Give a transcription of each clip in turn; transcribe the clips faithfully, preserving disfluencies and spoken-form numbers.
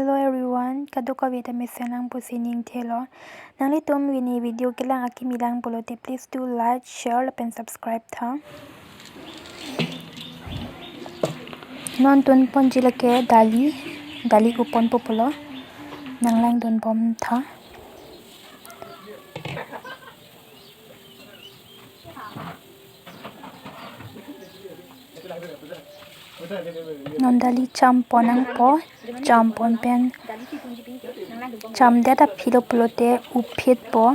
Hello everyone, kadokave ta mesen lang pusi ning thelo. Nanglitum pini video kelang akimi lang pulote, please do like, share lapen subscribe tha. Non tunponji lake dali, dali up ponpo pulo. Nang langdunbom tha. Non dali cham pon nangpo, cham pon pen chamdet aphi lo pulote upphitpo.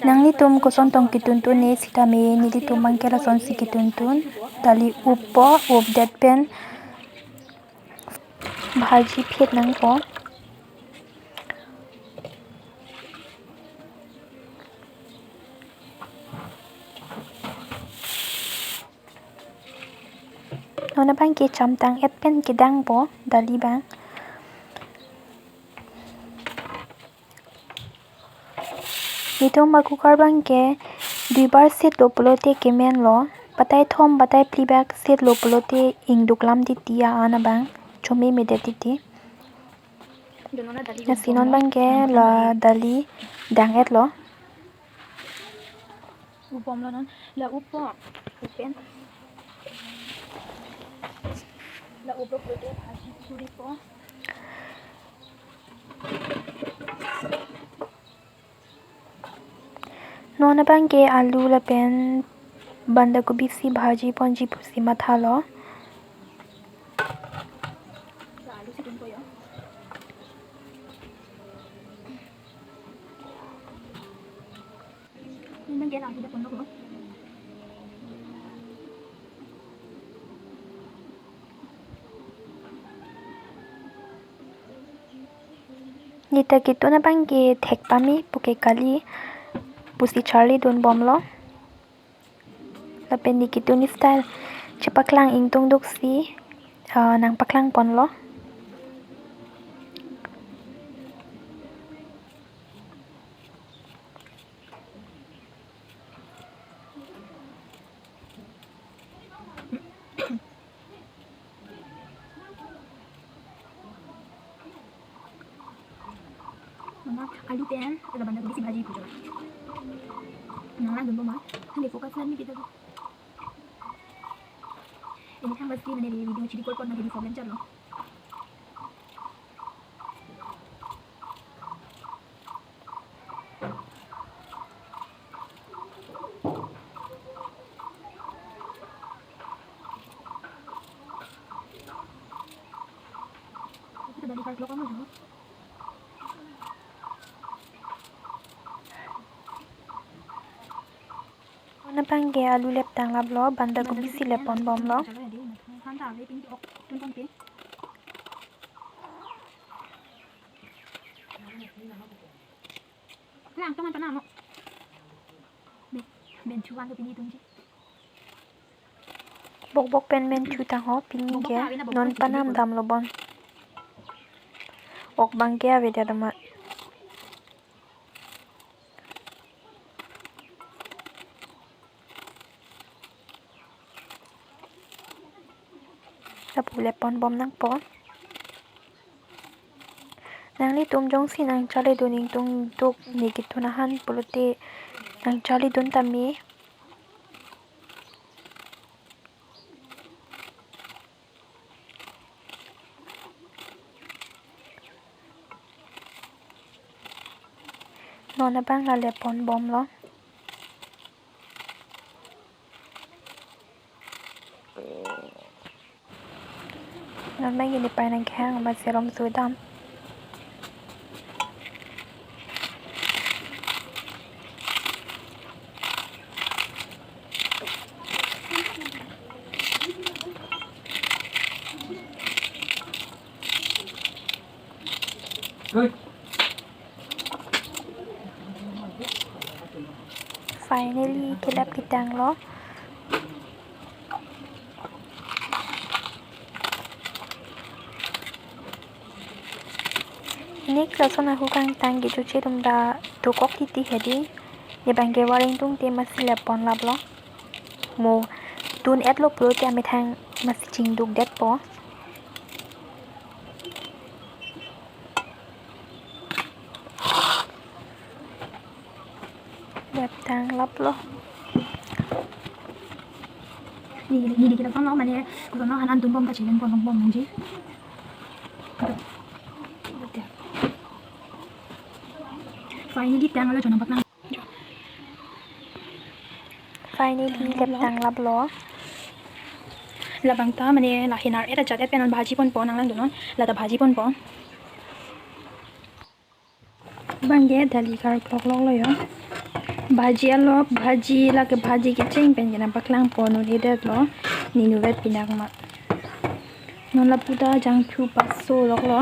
Nanglitum koson tong kituntun-e sitame nelitum abangke lasonsi kituntun. Dali uppo, updet pen bhaji phit nangpo. Non abangke chamtang-et pen kedangpo dali abang. Itum a cooker abangke duibar sitlo pulote kemenlo. Batai thom, batai phli bak sitlo pulote ingduk lam titi, a-an abang chomemedet titi. Lasi non abangke la dali dang-etlo. Upbomlo non, la uppo, up pen. La uplo pulote bhaji suripo. Non abangke alu lapen bandagobi si bhaji ponji pusi mathalo. Neta kitun abangke thek pame puke kali pusi charlidunbomlo. Lapen ne kitun style chepaklang ingtungduksi, ah, nangpaklang ponlo. Mama, alu pen, ada bandagobi si bhaji pujo. Nang langdunbom ma, hande focus lang ni kita tu. Ini kan mesti mana di video chili kol pon lagi di problem chalo. Kita dari park lo kamu jauh. Non abangke alu lep tanglaplo, bandagobi si lep ponbomlo. Bokbok pen men chu tang ho, pini ke non panam damlo bon. Ok abangke avedet amat. Lapu lep ponbom nangpo. Nanglitum jongsi nangcharlidun ingtungduk ne kitun ahan pulote nangcharlidun tame. Non abang la lep ponbomlo. Non abangke ne pai nangkehang amat serum sudam. Finally, kelap ketanglo. Next lason ahukang tang kechoche atum ta dokok titi hedi. Ne abangke war ingtungte masi lep ponlaplo. Mo tun-etlo pulote amethang masi chingdukdetpo. Leptang laplo. Neli, neli kita kan lo mane, kono hanan dun bom ta chilen kono bom nangji. Finally, tang lo jonang bak nang. Finally, leptang laplo. Labang ta mane la henar et ajat et pen non bhaji ponpo nang langdunnon. La ta bhaji ponpo. Bangke dali karklok loklo yo. Bhaji alok, bhaji lake bhaji kecheng pen ke nangpaklang pon un-edetlo. Neli nuvet pinak ma. Non lapu ta jangthu paso loklo.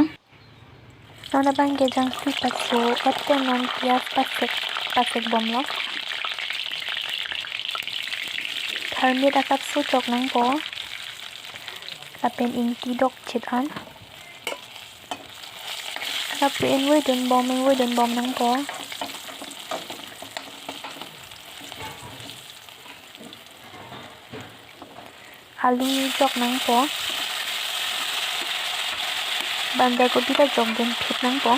Non abangke jangthu paso et pen non piyaj pasek, pasek bomlo. Tharmit asapso chok nangpo. Lapen ingti dokchit an. Lapu ingvoi dun bom, ingvoi dun bom nangpo. Alu jok nangpo. Banda kopi ta jok dunphit nangpo.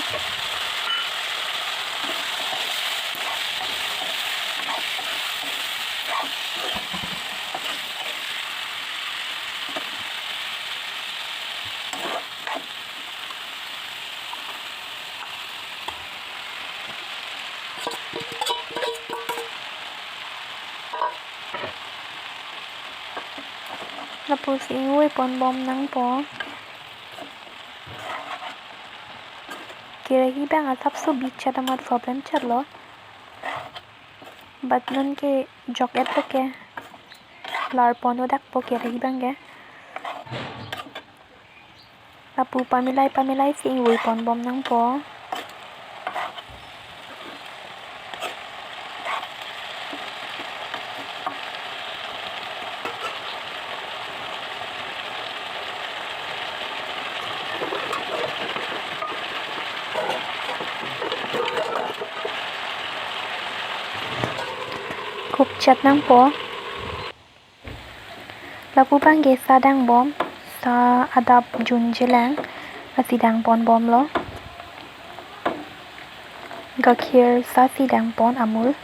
Lapusi ingvoi pon bom nangpo. Kerahi abang asapso bichat amat problem chatlo. But nonke jok etpo ke. Lar pon odakpo kerahi abangke. Lapu pamilai pamilai si ingvoi pon bom nangpo. Kupchat nangpo. Lapu abangke sa dang bom, sa adap junjelang, lasi dang pon bomlo. Gakhir sa si dang pon Amul.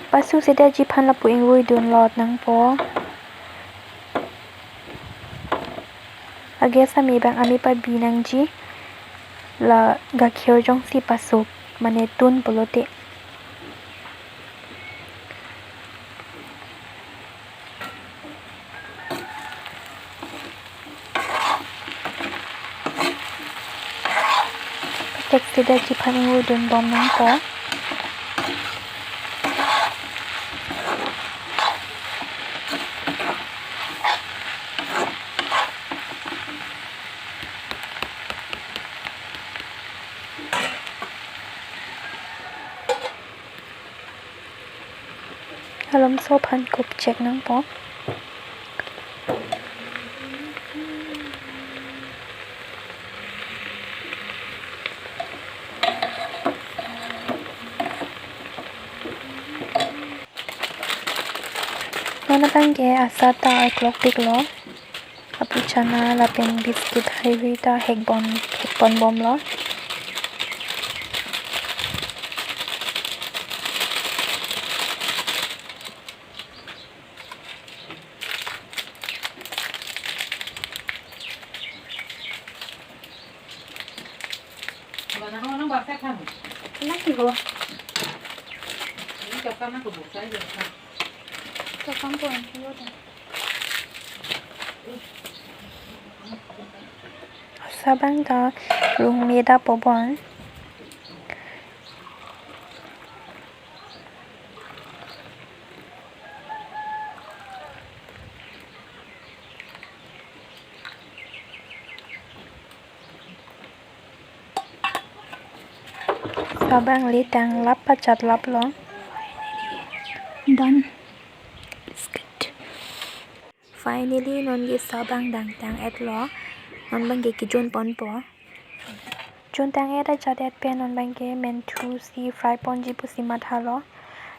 Pasu sedetji aphan lapu ingvoi dun lot nangpo. Age sami abang ami pabi nangji, la gakhir jongsi pasuk mane tun pulote. Tek sedetji aphan ingvoi dun bom nangpo. Alomso aphan kupchek nangpo. Non abangke asa ta arklokpiklo. Lapu chana lapen biscuit haihui ta hekbon, hekbon bomlo. Asa abang ta rung me dapo bon. Asa abang le tang lap pachat laplo. Done. Biscuit. Finally, nonke asa abang dang tang etlo. Non abangke kejun ponpo. Jun tang et ajat et pen non abangke menthu si fry ponji pusi mathalo.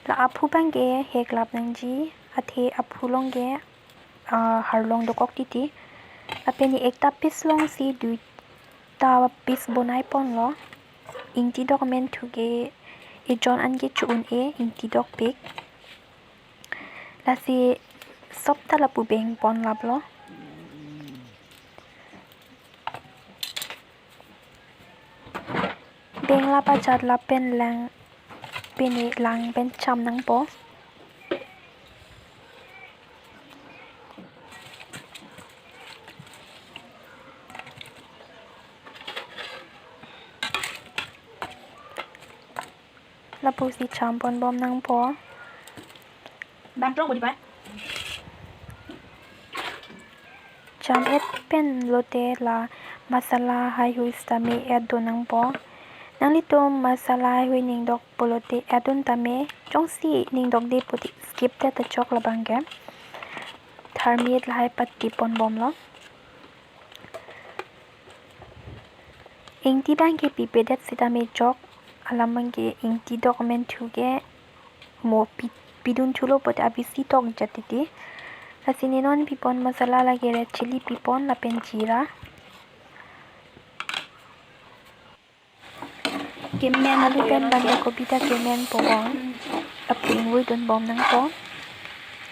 La aphu abangke heklap nangji. Athe aphu along ke, ah, harlong dokok titi. Lapen ne ekta piece alongsi duita piece bonai ponlo. Ingti dok amenthu ke ejon an ke cho-un-e, ingti dokpik. Lasi sop ta lapu beng pon laplo. Beng lap ajat lapen lang, pine lang pen cham nangpo. Lapusi cham pon bom nangpo. Bantong bodi pai. Cham et pen lote la masala haihui sitame add dun nangpo. Nanglitum masala haihui ning dok pulote add dun tame, jongsi ning dokde pulote skip det ta chok labang ke. Tharmit lahai pati pon bomlo. Ingti abang ke pipedet sitame chok, alam abang ke ingti dok amenthu ke mo pi, pidun thulo pulote abisi tok jat titi. Lasi ne non pipon masala lake red chilli pipon lapen jeera. Kemen alu pen banda kobi ta kemen po bom. Lapu ingvoi dun bom nangpo.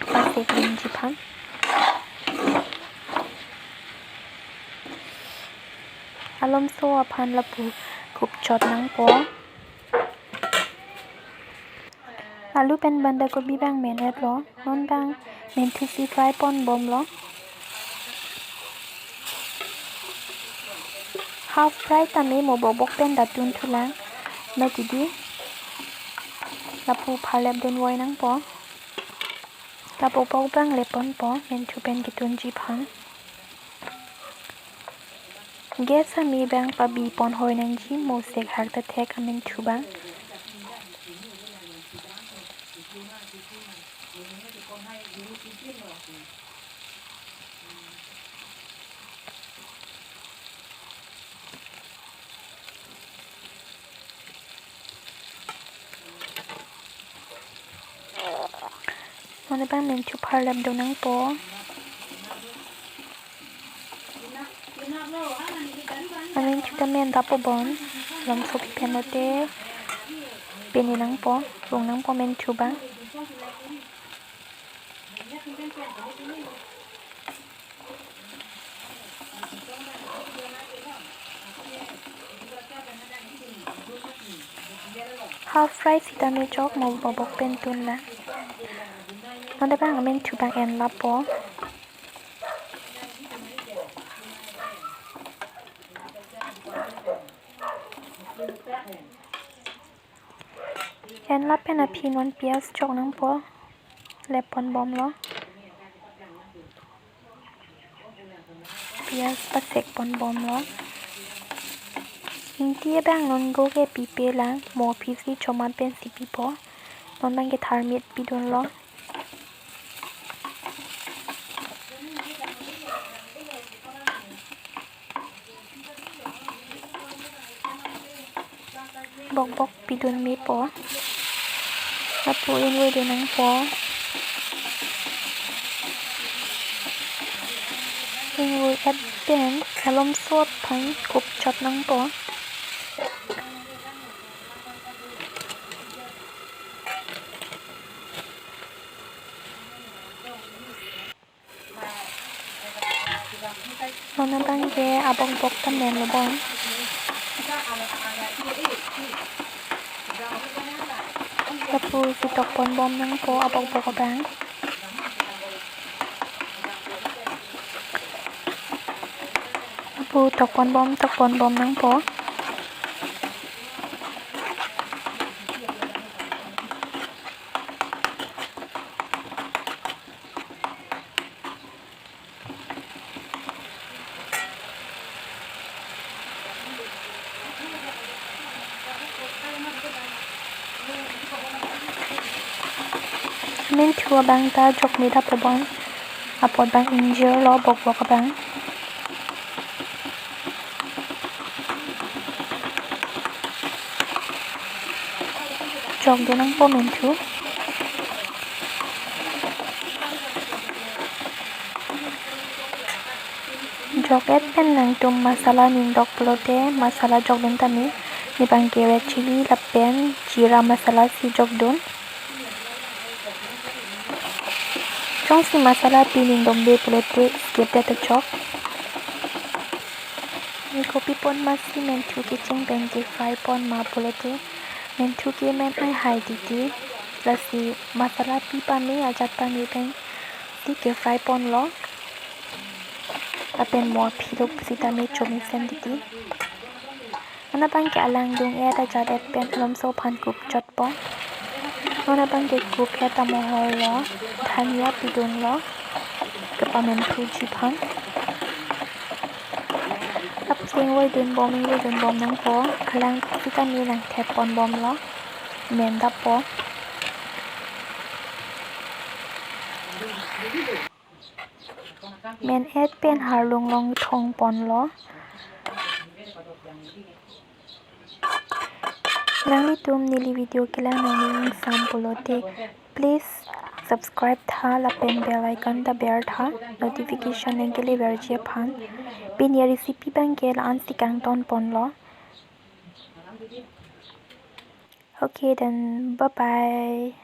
Pasek limji aphan. Alomso aphan lapu kup chot nangpo. Alu pen banda kobi abang men etlo. Non abang menthusi fry pon bomlo. Half fry tame mo bokbok pen datdun thulang. Mati di. Lapu pharlep dunvoi nangpo. Lapu bokbok abang lep ponpo, menthu pen kedunji aphan. Gas ame abang pabi ponhoi nangji, mo sek hak ta thek amenthu abang. Non abang menthu pharlep dun nangpo. Amenthu ta men dapo bom. Alomso pipen lote pini nangpo, rung nangpo menthu abang. Half fry sitame chok, mo bokbok pen dunlang. Non abang amenthu abang en lappo. En lap pen aphi non piyaj chok nangpo, lep pon bomlo. Piyaj pasek pon bomlo. Ingti abang non go ke pipe lang, mo aphi si choman pensi pipo. Non abang ke tharmit pidunlo. Bokbok pidun mepo. Lapu ingvoi dun nangpo. Ingvoi et pen alomso aphan kup chot nangpo. Non abang ke abokbok ta menlo bom. Lapusi tok pon bom nangpo abokbok abang. Lapu tok pon bom, tok pon bom nangpo. Amenthu abang ta jok me dap bom. Apot abang ingjirlo bokbok abang. Jok dun nangpo menthu. Jok-et pen nangtum masala ning dok pulote masala jokdun tame. Ne abangke red chilli lapen jeera masala si jokdun. Jongsi masala pi ning domde pulote skip det ta chok. Ne kopi pon ma si menthu kecheng pen ke fry pon ma pulote menthu ke men ai hai titi. Lasi masala pi pame ajat pame pensi ke fry ponlo. Lapen mo aphi lo pusitame chomesen titi. Non abangke alang dung-et ajat-et pen alomso aphan kup chotpo. Non abangke kup-et amohor lo, dhania pidunlo, kepamenthuji aphan. Apseng voidun bom, ingvoidun bom nangpo, alang pusitame nangthep pon bomlo, men dappo. Men et pen harlung long thong ponlo. Nanglitum neli video kelang nangning ingsam pulote, please subscribe tha lapen bell icon ta ber tha, notification nangkeleverji aphan. Pini arecipe abangke la-ansi kangton ponlo. Okay, then bye bye.